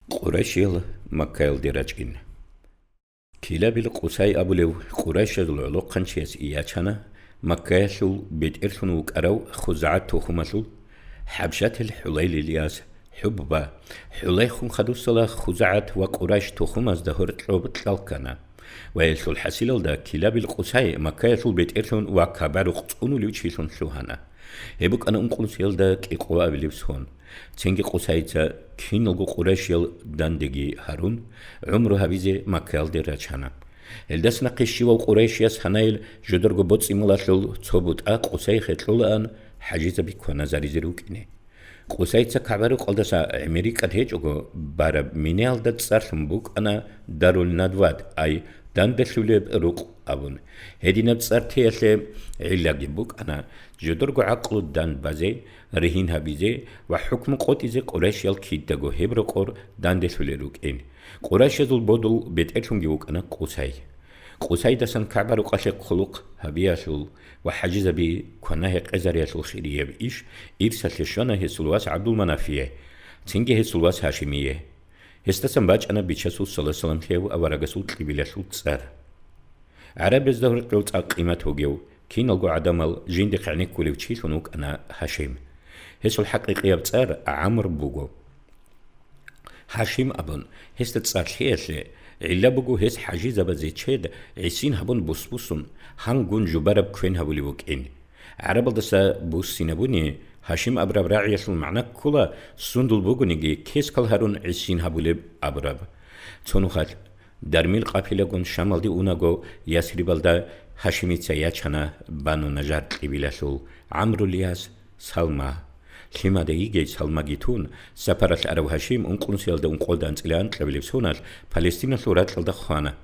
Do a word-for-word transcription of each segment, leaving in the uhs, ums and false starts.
Къурайшиял Маккаялде рачӀин. Килабил Къусай абулев къурайшазул гӀолохъанчияс ячана Маккаялъул бетӀерлъун вукӀарав ХузагӀат тухумалъул ХӀабшатил ХӀулайлил яс ХӀубба. ХӀулай хун хадусала ХузагӀат ва Къурайш тухумазда гьоркьоб кьалккана. Ва гьелъул хӀасилалда Килабил Къусай Маккаялъул бетӀерлъун ва кагӀба-рукъ цӀунулев чилъун лъугьана. Гьеб букӀана ункънусиялда кӀикъоабилеб сон. Цинги Къусайица киналго къурайшиял дандеги гьарун, гӀумру гьабизе Маккаялде рачана. Гьелдаса нахъе щивав къурайшияс гьанайил жударго боцӀи-малалъул цо бутӀа Къусайихъе кьолаан хӀажизаби кваназаризе рукӀине. Къусайица кагӀба-рукъалдаса гӀемерикӀад гьечӀого бараб минаялда цӀарлъун букӀана Дарул-Надват, ай данделъулеб рукъ абун. Гьединаб цӀар теялъе гӀиллаги букӀана жударго гӀакълу дандбазе, ригьин гьабизе ва хӀукму къотӀизе къурайшиял кидаго гьеб рокъор данделъулел рукӀин. Къурайшазул бодул бетӀерлъунги вукӀана Къусай. Къусайдасан кагӀба-рукъалъе хъулухъ гьабиялъул ва хӀажизаби квана-гьекъезариялъул хирияб иш ирсалъе щвана гьесул вас ГӀабдулманафие, цинги гьесул вас Гьашимие. Гьесдасан бачӀана Бичасул саллаллагьу гӀалайгьи вассаламлъияб аварагасул кьибилалъул цӀар. ГӀарабазда гьоркьов цӀакъ къимат бугев, киналго гӀадамал жиндихъ гӀенеккулев чилъун вукӀана Гьашим. Гьесул хӀакъикъияб цӀар ГӀамр буго. Гьашим абун гьесда цӀар лъеялъе гӀилла буго, гьес хӀажизабазе чед гӀисин гьабун бусбусун, гьангун жубараб квен гьабулев вукӀин. ГӀарабалдаса буссинабуни, Гьашим абураб рагӀиялъул магӀна ккола, сундул бугониги кескал гьарун гӀисин гьабулеб абураб. Цо нухалъ, дармил къапилагун Шамалде унаго, Ясрибалда Гьашимица ячана Бану Нажар кьибилалъул ГӀамрул яс Салма. Лъимада йигей Салмаги тун, сапаралъ арав Гьашим ункънусиялда ункъоялда анцӀила анкьабилеб соналъ Палестиналъул ракьалда хвана.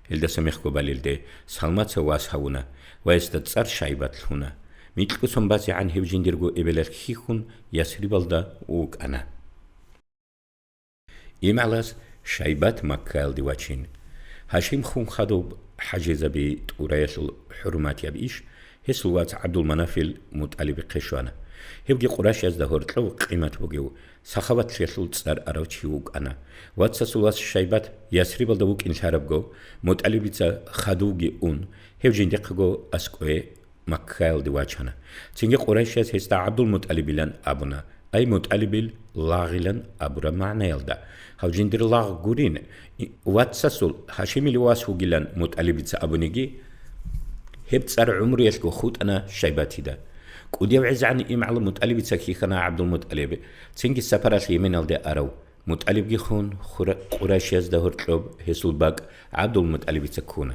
Гьелдаса мехго балелде Салмаца вас гьавуна ва гьесда цӀар Шайбат лъуна. Микьго сон бацигӀан гьев жиндирго эбелалъ хьихьун Ясрибалда вукӀана. ИмгӀалас Шайбат Маккаялде вачин. Гьашим хун хадуб хӀажизаби тӀураялъул хӀурматияб иш гьесул вац ГӀабдулманафил МутӀалибихъе щвана. Гьевги къурайшазда гьоркьов къимат бугев, сахаватлъиялъул цӀар арав чи вукӀана. Вацасул вас Шайбат Ясрибалда вукӀин лъарабго, МутӀалибица хадувги ун, гьев жиндихъего аскӀове Маккаялде вачана. Цинги къурайшияс гьесда ГӀабдулмутӀалибилан абуна, ай МутӀалибил лагъилан абураб магӀнаялда. Гьав жиндир лагъ гурин, и-, вацасул Гьашимил вас вугилан МутӀалибица абуниги, гьеб цӀар гӀумруялъго хутӀана Шайбатида. КӀудияв гӀезегӀан имгӀал МутӀалибица хьихьана ГӀабдулмутӀалиб, цинги сапаралъ Йеменалде арав. МутӀалибги хун, хура-, къурайшиязда гьоркьоб гьесул бакӀ ГӀабдулмутӀалибица ккуна.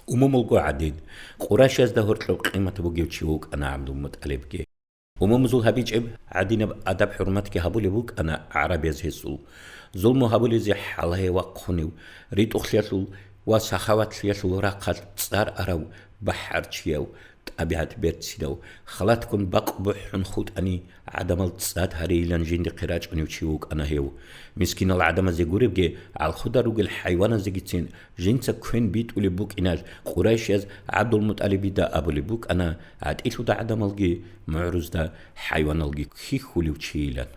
Умумулго гӀадин, къурайшиязда гьоркьоб къимат бугев чи вукӀана ГӀабдулмутӀалибги. Умумузул гьабичӀеб гӀадинаб адаб-хӀурматги гьабулеб букӀана гӀарабияз гьесул. Зулму гьабулезе хӀалае вахъунев, ритӀухълъиялъул ва сахаватлъиялъул рахъалъ цӀар арав, бахӀарчияв, тӀабигӀат берцинав, халатккун бакъ бухӀун хутӀани, гӀадамал цӀад гьарейилан жиндихъе рачӀунев чи вукӀана гьев. Мискинал гӀадамазе гуребги, гӀалхуда ругел хӀайваназегицин жинца квен битӀулеб букӀиналъ, къурайшияз ГӀабдулмутӀалибида абулеб букӀана гӀатӀилъуда гӀадамалги, мугӀрузда хӀайваналги хьихьулев чийилан.